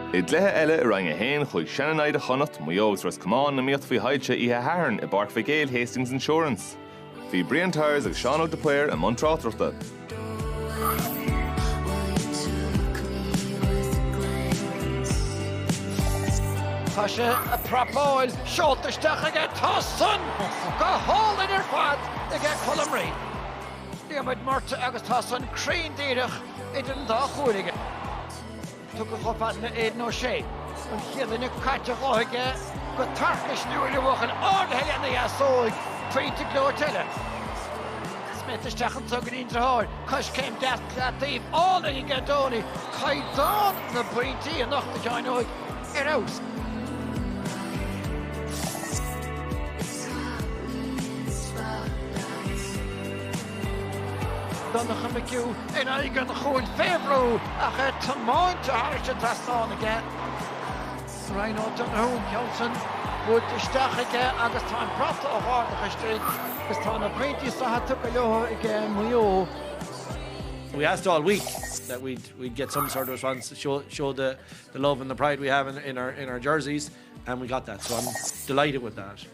I gcluiche eile i Roinn 1, chuaigh sean-naimhde Chonnacht, Maigh Eo agus Ros Comáin, in iomaíocht faoi shoilse oíche Shathairn i bPáirc Mhic Éil Hastings Insurance. Bhí Brian Tyers agus Seán Óg de Paor i mbun tráchtaireachta. Tá sé ag prapáil, seolta isteach aige, tá san go hálainn ar fad aige Colm Reape. Diarmuid Murtagh agus tá san cruinn díreach idir an dá shúil aige. Tugtha chomh fada le Aidan O'Shea, an chéad duine caite dhó aige go tarcaisniúil a bhuachaill ardaithe lena dheasóig, pointe gleoite eile. Sméite isteach anso go dtí an driotháir, coiscéim deas leataobh álainn aige Donie, caighdeán na bpointí anocht a Sheáin Óig ar fheabhas. Donncha McHugh in aghaidh an chúil fé bhrú ach é tiomáinte thairis an trasnán aige. Ryan O'Donoghue an ceann san buailte isteach aige agus tá an brat á ardach istigh agus tá na pointí sraithe tugtha leo ag Maigh Eo. We asked all week that we'd we'd get some sort of response show show the the love and the pride we have in in our in our jerseys and we got that so I'm delighted with that.